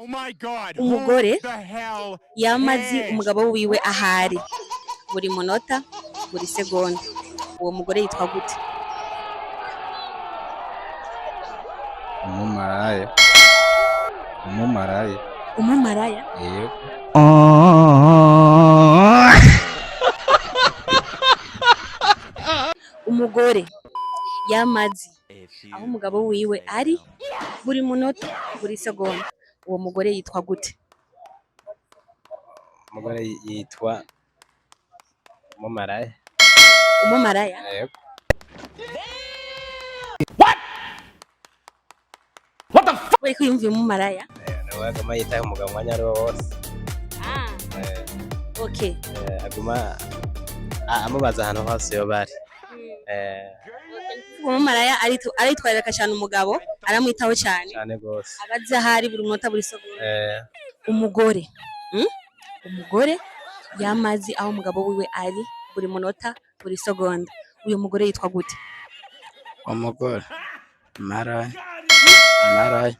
Umugore yamaze umugabo wiwe ahari buri munota, buri segonda, uwo mugore yitwa gute? Umumaraya, umumaraya. Umumaraya? Yego. Umugore yamaze aho umugabo wiwe ari buri munota, buri segonda, uwo mugore yitwa gute? Umugore yitwa umumaraya. Umumaraya? Yego. Kubera ko yumviye umumaraya? Nawe aguma yitaho umugabo umwanya ari wo wose. Aguma amubaza ahantu hose yoba ari. Umumaraya aritwararika cyane umugabo, aramwitaho cyane. Cyane gose. Abaza ahari buri munota, buri segonda. Umugore, Umugore yamaze aho umugabo wiwe ari buri munota, buri segonda, uyu mugore yitwa gute? Umugore maraya, maraya.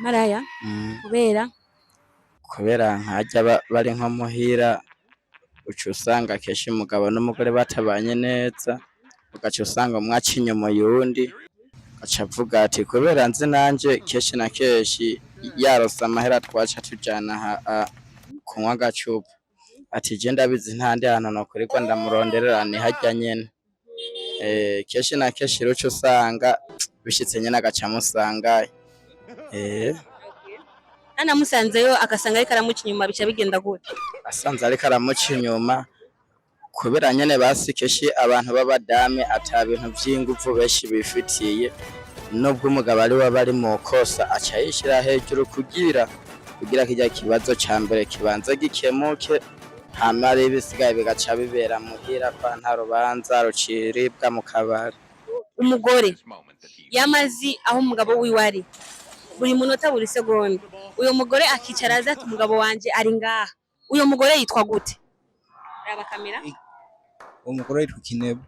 Maraya? Kubera? Kubera nkajya bari nko muhira, uca usanga kenshi umugabo n'umugore batabanye neza, ugaca usanga umwe aca inyuma y'uwundi, aca avuga ati kubera nzi nanje kenshi na kenshi yarose amahera twaca tujana kunywa agacupa, ati je ndabizi ntandi hantu nokurirwa ndamuronderera ni harya nyene. Kenshi na kenshi rero uca usanga bishitse nyene agaca amusangayo. Kandi amusanzeyo agasanga ariko aramuca inyuma, bica bigenda gute? Asanze ariko aramuca inyuma, kubera nyene basi kenshi abantu b'abadame ata bintu vy'inguvu benshi bifitiye, nubwo umugabo ari we aba ari mu kosa, aca yishira hejuru kugira kirya kibazo ca mbere kibanze gikemuke, hama ari ibisigaye bigaca bibera muhira kwa nta rubanza ruciribwa mu kabari. Umugore yamaze aho umugabo wiwe ari buri munota, buri segonda, uyu mugore akicara aza ati umugabo wanje ari ngaha, uyu mugore yitwa gute? Raba kamera. Umugore yitwa Ikinebwe.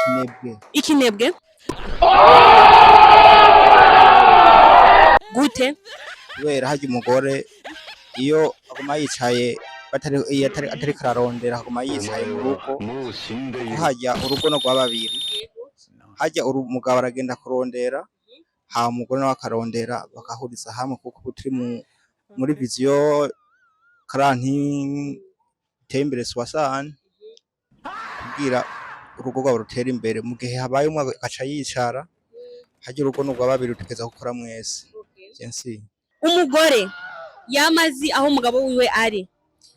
Ikinebwe. Ikinebwe gute? Kubera harya umugore iyo aguma yicaye batari, iyo atariko ararondera, aguma yicaye mu rugo, kuko harya urugo no rwa babiri. Harya umugabo aragenda kurondera, hama umugore nawe akarondera, bagahuriza hamwe, kuko ubu turi muri vision karanti iteye imbere soixante, kugira urugo rwabo rutere imbere. Mu gihe habaye umwe agaca yicara, harya urugo ni urwa babiri, rutegerezwa gukora mwese. Jensi. Umugore yamaze aho umugabo wiwe ari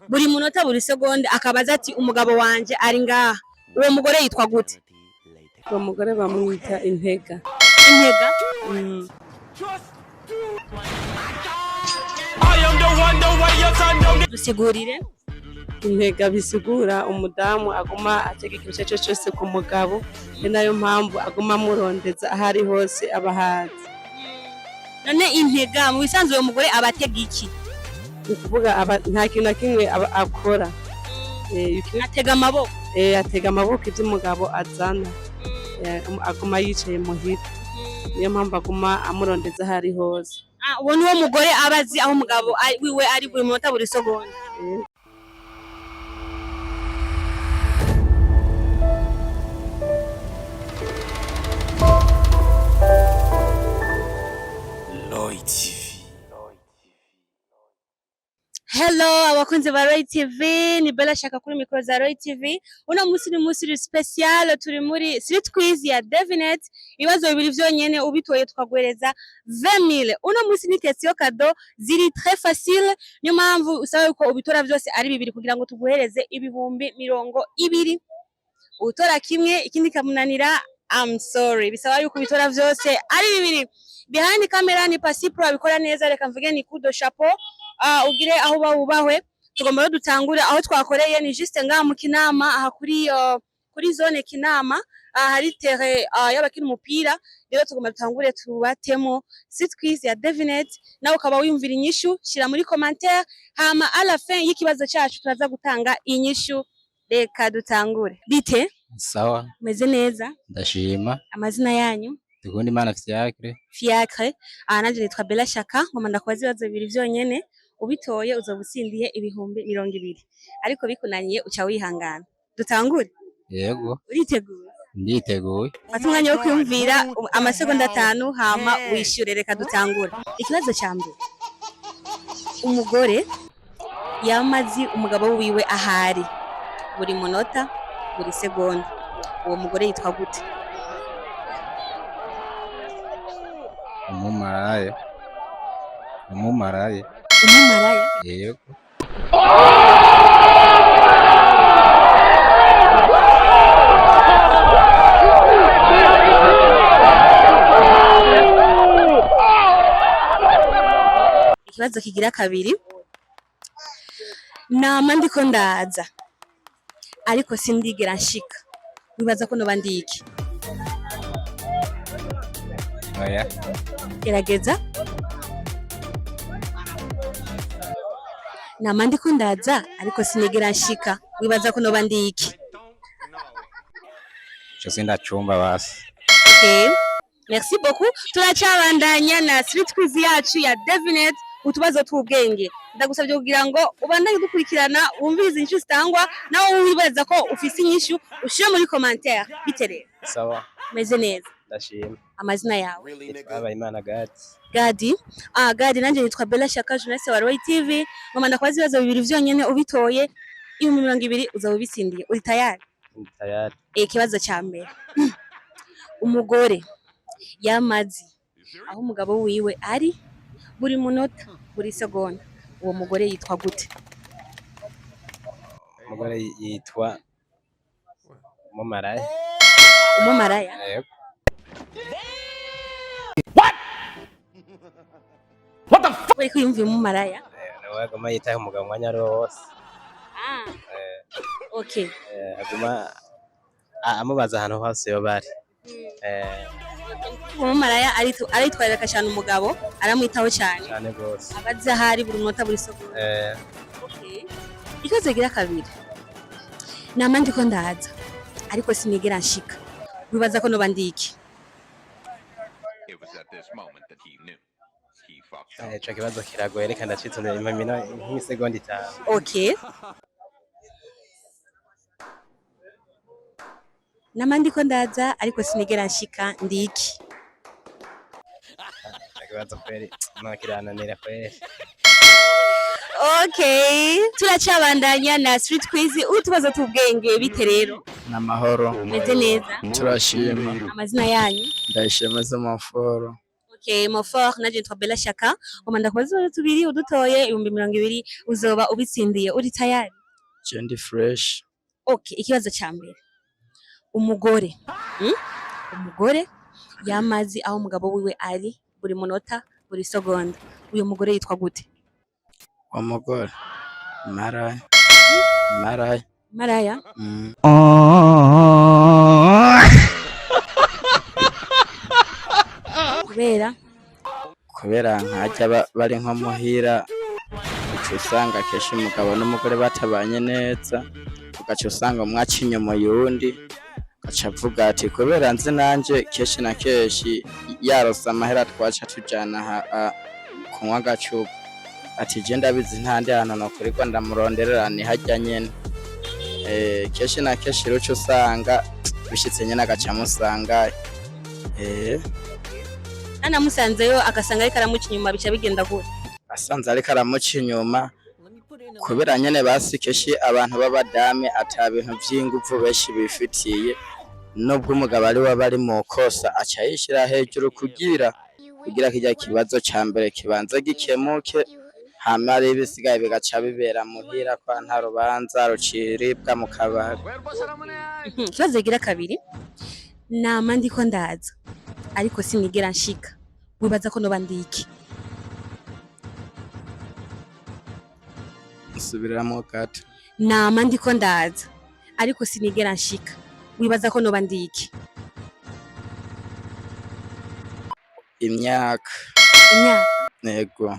buri munota, buri segonda, akabaza ati umugabo wanje ari ngaha, uwo mugore yitwa gute? Uwo mugore bamwita intega. Intega? Dusigurire. Intega bisigura umudamu aguma atega ikintu icyo ari cyo cyose ku mugabo, ni nayo mpamvu aguma amurondeza aho ari hose aba ahazi. None intega mu bisanzwe uwo mugore aba atega iki? Ni ukuvuga nta kintu na kimwe aba akora. Atega amaboko. Atega amaboko ibyo umugabo azana. Aguma yicaye muhira, niyo mpamvu aguma amurondeza aho ari hose. Uwo ni wo mugore aba azi aho umugabo wiwe ari buri munota, buri segonda. Lloyd TV. Hello abakunzi ba Roy TV, ni Bella Shaka kuri mikoro za Roy TV. Uno munsi ni munsi uri special, turi muri street quiz ya Devinet. Ibibazo bibiri vyonyene ubitoye tukaguhereza 20,000. Uno munsi ni question cadeau ziri très facile, niyo mpamvu usaba yuko ubitora vyose ari bibiri kugira ngo tuguhereze 20,000. Utora kimwe ikindi kamunanira, I'm sorry. Bisaba yuko ubitora vyose ari bibiri. Behind camera ni Pasipro abikora neza, reka mvuge ni coup de chapeau. Ugire aho uba wubahwe. Tugomba rero dutangure aho twakoreye, ni juste ngaha mu Kinama, aha kuri zone Kinama, aha hari terrain y'abakina umupira. Rero tugomba dutangure tubatemo street quiz ya Devinet, nawe ukaba wiyumvira inyishu, shira muri commentaire, hama à la fin y'ikibazo cyacu turaza gutanga inyishu. Reka dutangure. Bite? Sawa. Meze neza? Ndashima. Amazina yanyu? Dukunda Imana Fiacre. Fiacre. Aha nanje nitwa Bella Shaka, ngoma ndakubaza ibibazo bibiri vyonyene, ubitoye uzoba utsindiye 20,000. Ariko bikunaniye uca wihangana. Dutangure? Yego. Uriteguye? Nditeguye. Fata umwanya wo kwiyumvira amasegonda 5 hama wishyure. Reka dutangure. Ikibazo ca mbere. Umugore yamazi umugabo wiwe ahari buri munota, buri segonda. Uwo mugore yitwa gute? Umumaraya. Umumaraya. Umumaraya? Yego. Ikibazo kigira kabiri. Nama ndiko ndaza ariko sindigera nshika, wibaza ko noba ndiki? Oya. Gerageza. Nama ndiko ndaza ariko sinigera nshika, wibaza ko noba ndiki? Ico sindacumva basi. Okay. Merci beaucoup. Turacabandanya na street quiz yacu ya Devinet, utubazo tw'ubwenge. Ndagusabye kugira ngo ubandanye dukurikirana, wumvirize inyishu zitangwa, nawe wibaza ko ufise inyishu ushire muri commentaire. Bite rero? Sawa. Meze neza? Ndashima. Amazina yawe? Nitwa Imana Gadi. Gadi. Ah, Gadi, nanje nitwa Bella Shaka, journaliste wa Roy TV. Ngoma ndakubaza ibibazo bibiri vyonyene, ubitoye 20,000 uzaba ubitsindiye. Uri tayari? Ndi tayari. Ikibazo ca mbere. Umugore yamazi aho umugabo wiwe ari buri munota, buri segonda, uwo mugore yitwa gute? Umugore yitwa umumaraya. Umumaraya? Yego. Kubera ko yumviye umumaraya? Nawe aguma yitaho umugabo umwanya ari wo wose. Ah. Okay. Aguma amubaza ahantu hose yoba ari. Umumaraya aritwararika cyane umugabo, aramwitaho cyane. Cyane gose. Abaza aho ari buri munota, buri segonda. Okay. Ikibazo kigira kabiri. Nama ndiko ndaza ariko sinigera nshika, wibaza ko noba ndiki? It was at this moment that he knew. He fucked up. Ico kibazo kiragoye, reka ndacitondera impamino nk'isegonda 5. Okay. Nama ndiko ndaza ariko sinigera nshika, ndiki? Ico kibazo kweri no kirananira kweri. Okay, turacabandanya na street quiz, utubazo tw'ubwenge. Bite rero? N'amahoro. Meze neza? Turashima. Amazina yanyu? Ndayishimiza Maforo. Okay, Mofor, nanje nitwa Bella Shaka. Ngoma ndakubaza utubazo tubiri, udutoye 20,000 uzoba ubitsindiye. Uri tayari? Je ndi fresh. Okay, ikibazo ca mbere. Umugore, Umugore yamazi aho umugabo wiwe ari buri munota, buri segonda. Uyu mugore yitwa gute? Umugore maraya, maraya. Maraya? Mm. Kubera? Kubera nkajya bari nko muhira, uca usanga kenshi umugabo n'umugore batabanye neza, ugaca usanga umwe aca inyuma y'uwundi, ugaca avuga ati kubera nzi nanje kenshi na kenshi yarose amahera twaca tujana kunywa agacupa, ati je ndabizi ntandi hantu nokurirwa ndamuronderera ni harya nyene. Kenshi na kenshi rero uca usanga bishitse nyene agaca amusangayo. Nanamusanzeyo agasanga ariko aramuca inyuma, bica bigenda gute? Asanze ariko aramuca inyuma, kubera nyene basi kenshi abantu b'abadame ata bintu vy'inguvu benshi bifitiye, nubwo umugabo ari we aba ari mu kosa aca yishira hejuru kugira kirya kibazo ca mbere kibanze gikemuke, hama ari ibisigaye bigaca bibera muhira kwa nta rubanza ruciribwa mu kabari. Ikibazo kigira kabiri. Nama ndiko ndaza ariko sinigera nshika, wibaza ko noba ndiki? Nsubiramwo gato. Nama ndiko ndaza ariko sinigera nshika, wibaza ko noba ndiki? Imyaka. Imyaka? Ego.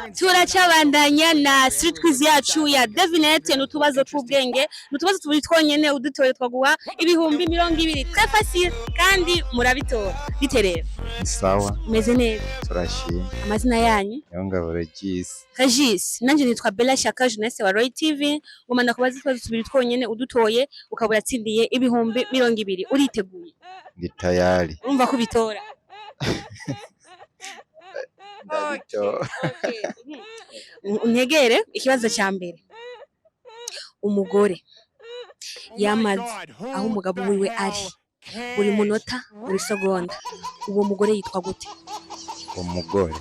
Turacabandanya na street quiz yacu ya devinette, n'utubazo tw'ubwenge, n'utubazo tubiri twonyene. Udutoye twaguha 20,000. Très facile kandi murabitora. Bite rero? Sawa. Umeze neza? Turashima. Amazina yanyu? Niyongabo Regis. Regis, nanje nitwa Bella Shaka, journaliste wa Roy TV. Ngoma ndakubaza utubazo tubiri twonyene, udutoye ukaba uratsindiye 20,000. Uriteguye? Ndi tayari. Urumva ko ubitora? Ndabitora. Untegere ikibazo cya mbere: umugore yamaze aho umugabo wiwe ari buri munota, buri segonda, uwo mugore yitwa gute? Umugore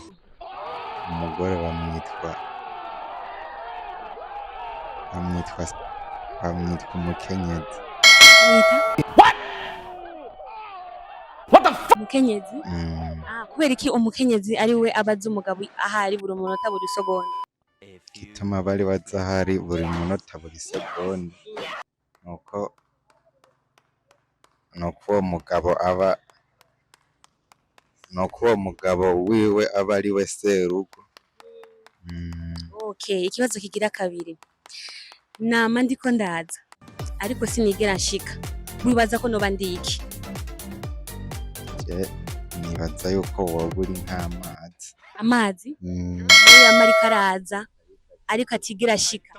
bamwitwa umukenyezi. Mwita umukenyezi? Mm. Ah, kubera iki umukenyezi ari we abaza umugabo ahari buri munota, buri segonda? Gituma bari bazahari buri munota, buri segonda, nuko uwo mugabo aba nuko uwo mugabo wiwe aba ari we serugo. Okay, ikibazo kigira kabiri: nama ndiko ndaza ariko sinigera nshika, wibaza ko noba ndi iki? Je nibaza yuko woba uri nk'amazi. Amazi? Mm. Niyo yama ariko araza ariko atigera ashika.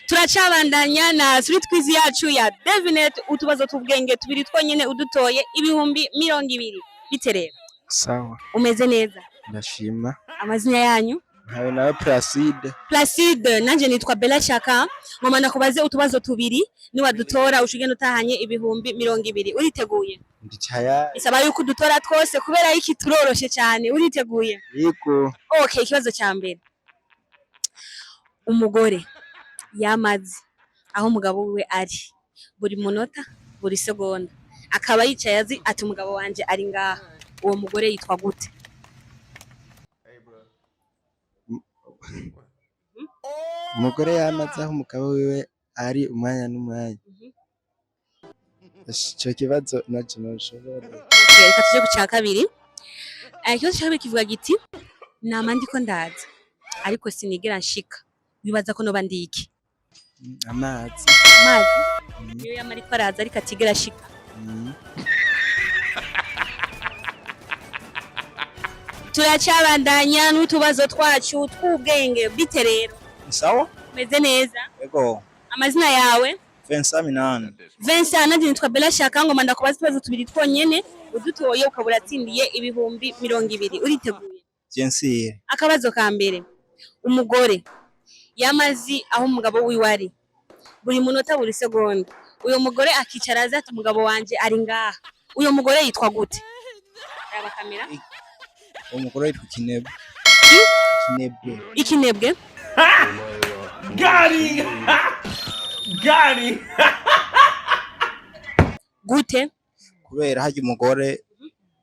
Turacabandanya na street quiz yacu ya devinette, utubazo tw'ubwenge tubiri twonyene, udutoye 20,000. Bite rero? Sawa. Umeze neza? Ndashima. Amazina yanyu? Nkawe nawe Placide. Placide, nanje nitwa Bella Shaka. Ngoma ndakubaze utubazo tubiri, niwadutora ushigenda utahanye 20,000. Uriteguye? Ndi tayari. Bisaba yuko udutora twose kubera iki turoroshe cyane. Uriteguye? Yego. Okay, ikibazo cya mbere: umugore yamaze aho umugabo wiwe ari buri munota, buri segonda, akaba yicaye azi ati umugabo wanje ari ngaha, uwo mugore yitwa gute? Umugore yamaze aho umugabo wiwe ari umwanya n'umwanya. Ico kibazo naco noshobora. Okay, reka tuje ku cya kabiri. Ikibazo cya kabiri kivuga giti: nama ndiko ndaza ariko sinigera nshika, wibaza ko noba ndi iki? Amazi. Amazi? Niyo yama ariko araza ariko atigera ashika. Turacabandanya n'utubazo twacu tw'ubwenge. Bite rero? Sawa. Umeze neza? Yego. Amazina yawe? Vincent Minani. Vincent, nanjye nitwa Bella Shaka. Ngoma ndakubaza utubazo tubiri twonyene, udutoye ukaba uratsindiye 20,000. Uriteguye? Bien sûr. Akabazo ka mbere: umugore yamazi aho umugabo wiwe ari buri munota, buri segonda, uyo mugore akicara azi ati umugabo wanje ari ngaha, uyo mugore yitwa gute? Raba kamera. Umugore yitwa Kinebwe. Kinebwe. Ikinebwe? Got him! Got him! Gute? Kubera harya umugore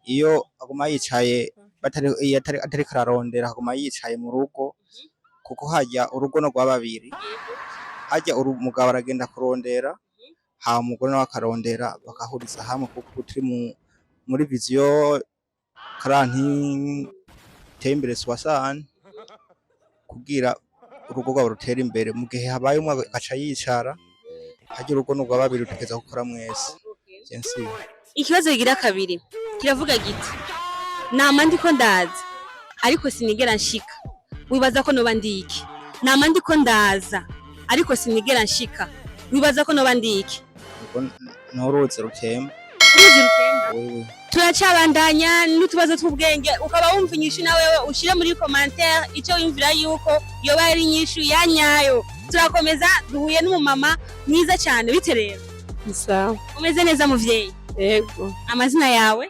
iyo aguma yicaye batari iyo atariko ararondera, aguma yicaye mu rugo, kuko harya urugo no rwa babiri. Harya umugabo aragenda kurondera, hama umugore nawe akarondera, bagahuriza hamwe, kuko turi muri vision quarante iteye imbere soixante, kugira urugo rwabo rutere imbere. Mu gihe habaye umwe agaca yicara, harya urugo n'urwa babiri, rutegerezwa gukora mwese. Bien sûr. Ikibazo kigira kabiri kiravuga giti: nama ndiko ndaza ariko sinigera nshika, wibaza ko noba ndi iki? Nama ndiko ndaza ariko sinigera nshika, wibaza ko noba ndi iki? Ubwo n'uruzi rutemba. Uruzi rutemba? Wewe. Turacabandanya n'utubazo tw'ubwenge. Ukaba wumva inyishu na wewe, ushire muri commentaire icyo wiyumvira yuko yoba ari inyishu ya nyayo. Turakomeza, duhuye n'umumama mwiza cyane. Bite rero? Sawa. Umeze neza, muvyeyi? Yego. Amazina yawe?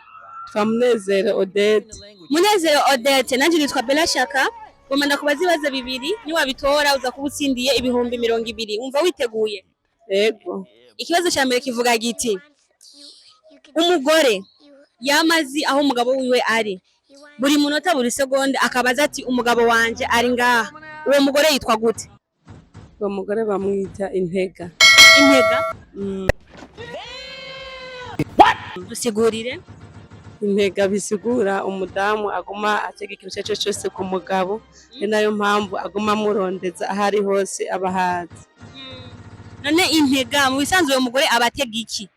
Twamunezero Odette. Munezero Odette, nanjye nitwa Bella Shaka. Ngoma ndakubaza ibibazo bibiri, niwabitora uza kuba utsindiye 20,000. Wumva witeguye? Yego. Ikibazo cya mbere kivuga giti: umugore yamazi aho umugabo wiwe ari buri munota, buri segonda, akabaza ati umugabo wanje ari ngaha, uwo mugore yitwa gute? Uwo mugore bamwita intega. Intega? Mm. Dusigurire. Intega bisigura umudamu aguma atega ikintu icyo ari cyo cyose ku mugabo, ni nayo mpamvu aguma amurondeza aho ari hose aba ahazi. None intega mu bisanzwe uwo mugore aba atega iki?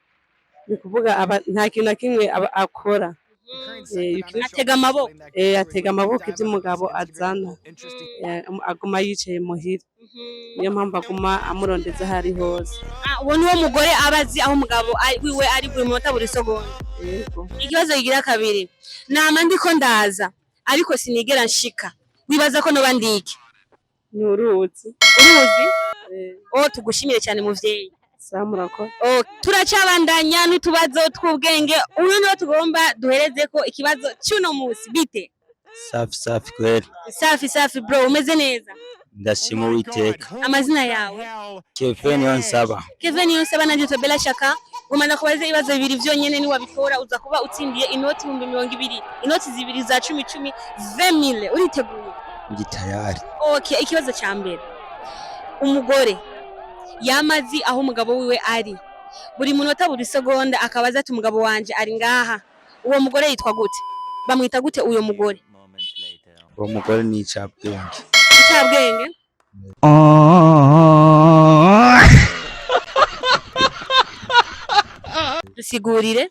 Ni kuvuga aba nta kintu na kimwe aba akora. Atega amaboko. Atega amaboko ibyo umugabo azana. Aguma yicaye muhira, niyo mpamvu aguma amurondeza aho ari hose. Ah, uwo niwo mugore aba azi aho umugabo wiwe ari buri munota, buri segonda. Yego. Ikibazo kigira kabiri: nama ndiko ndaza ariko sinigera nshika, wibaza ko noba ndiki? Ni uruzi. Uruzi. Oh, tugushimire cyane, muvyeyi. Sawa, murakoze. Oh, turacabandanya n'utubazo tw'ubwenge. Uyu niwo tugomba duhereze ko ikibazo cy'uno musi. Bite? Safi safi kweli. Safi safi, bro, umeze neza? Ndashima Uwiteka. Amazina yawe? Kevin Niyonsaba. Kevin Niyonsaba na Ndito Bella Shaka. Ngoma ndakubaze ibibazo bibiri vyonyene, ni wabitora uza kuba utsindiye inoti 20,000, inoti zibiri za cumi cumi, 20,000. Uriteguye? Ndi tayari. Okay, ikibazo ca mbere: umugore yamazi aho umugabo wiwe ari buri munota, buri segonda, akabaza ati: "Umugabo wanje ari ngaha", uwo mugore yitwa gute? Bamwita gute uyo mugore? Uwo mugore ni icabwenge. Icabwenge. Dusigurire.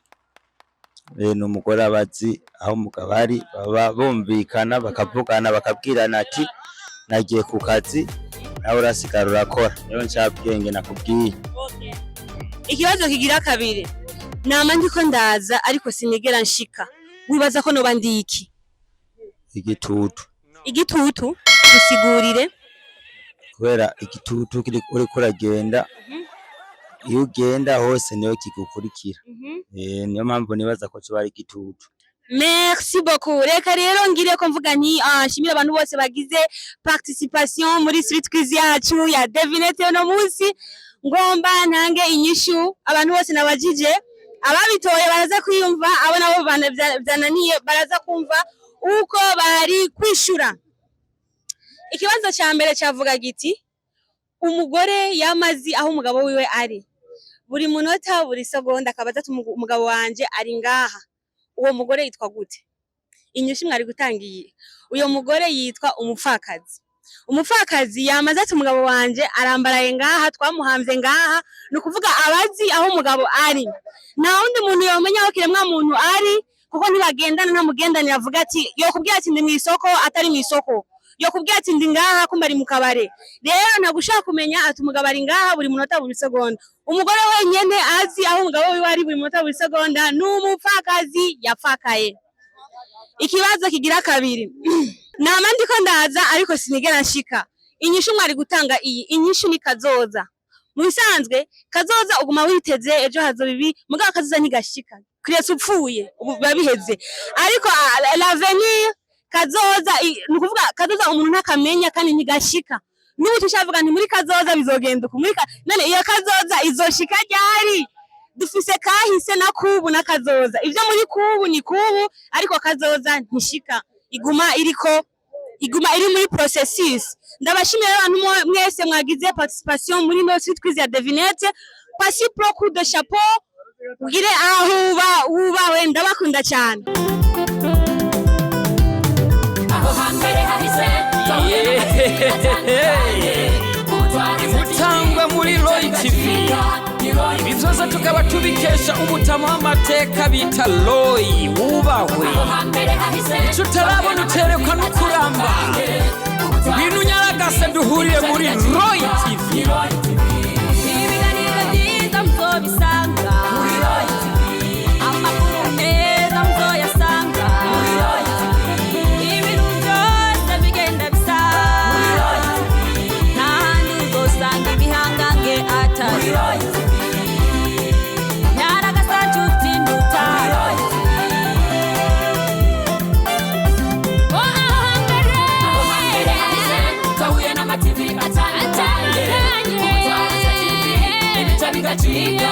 Ni umugore aba azi aho umugabo ari, baba bumvikana, bakavugana, bakabwirana ati: "Nagiye ku kazi, nawe urasigara urakora." Niyo ncabwenge nakubwiye. Ikibazo kigira kabiri: nama ndiko ndaza ariko sinigera nshika, wibaza ko noba ndi iki? Igitutu. Igitutu? Dusigurire. Kubera igitutu kiri uriko uragenda, iyo ugenda hose niyo kigukurikira. Niyo mpamvu nibaza ko coba ari igitutu. Merci beaucoup. Reka rero ngire ko mvuga nti nshimire abantu bose bagize participation muri street quiz yacu ya devinette uno munsi. Ngomba ntange inyishu abantu bose nabajije. Ababitoye baraza kwiyumva, abo nabo byananiye baraza kumva uko bari kwishura. Ikibazo ca mbere cavuga giti: umugore yamazi aho umugabo wiwe ari buri munota, buri segonda, akabaza ati: "Umugabo wanje ari ngaha", uwo mugore yitwa gute? Inyishu mwari gutangiye: uyo mugore yitwa umupfakazi. Umupfakazi yamaze ati: "Umugabo wanje arambaraye ngaha, twamuhamvye ngaha." Ni ukuvuga abazi aho umugabo ari. Nta wundi muntu yomenya aho kiremwa muntu ari, kuko ntibagendana. Ntamugendanira avuga ati, yokubwira ati: "Ndi mw'isoko", atari mw'isoko, yokubwira ati: "Ndi ngaha", kumbe ari mu kabare. Rero ntabwo ushaka kumenya ati umugabo ari ngaha buri munota, buri segonda. Umugore wenyene azi aho umugabo wiwe ari buri munota, buri segonda ni umupfakazi yapfakaye. Ikibazo kigira kabiri: nama ndiko ndaza ariko sinigera nshika. Inyishu mwari gutanga iyi: inyishu ni kazoza. Mu bisanzwe kazoza uguma witeze ejo hazoba ibi, mugabo kazoza ntigashika kiretse upfuye, ubu biba biheze. Ariko l'avenir, kazoza, ni ukuvuga kazoza umuntu ntakamenya kandi ntigashika. N'ubu tushavuga nti muri kazoza bizogenda uku, muri none iyo kazoza izoshika ryari? Dufise kahise na kubu na kazoza. Ivyo muri kubu ni kubu, ariko kazoza ntishika, iguma iriko, iguma iri muri processus. Ndabashimira rero abantu mwese mwagize participation muri no street quiz ya devinette. Pasi pro, coup de chapeau, ugire aho uba wubawe. Ndabakunda cyane. Aho hambere hahise. Gutangwa muri Roy TV, ibi byose tukaba tubikesha umutama w'amateka bita Roy wubahwe. Icyo utarabona uterekwa no kuramba. Ngwino unyaragase duhurire muri Roy TV. Ibiganiro byiza muzobisanga muri Roy TV, amakuru meza muzoyasanga muri Roy TV, ibintu byose bigenda bisa muri Roy TV. Nta handi uzosanga ibihangange atari muri Roy TV. Nyaragasa nshuti nduta muri Roy TV. Oh, aho hambere, aho hambere hahise twahuye n'amativi atandukanye, Ubutwariza TV, ibica bigacika.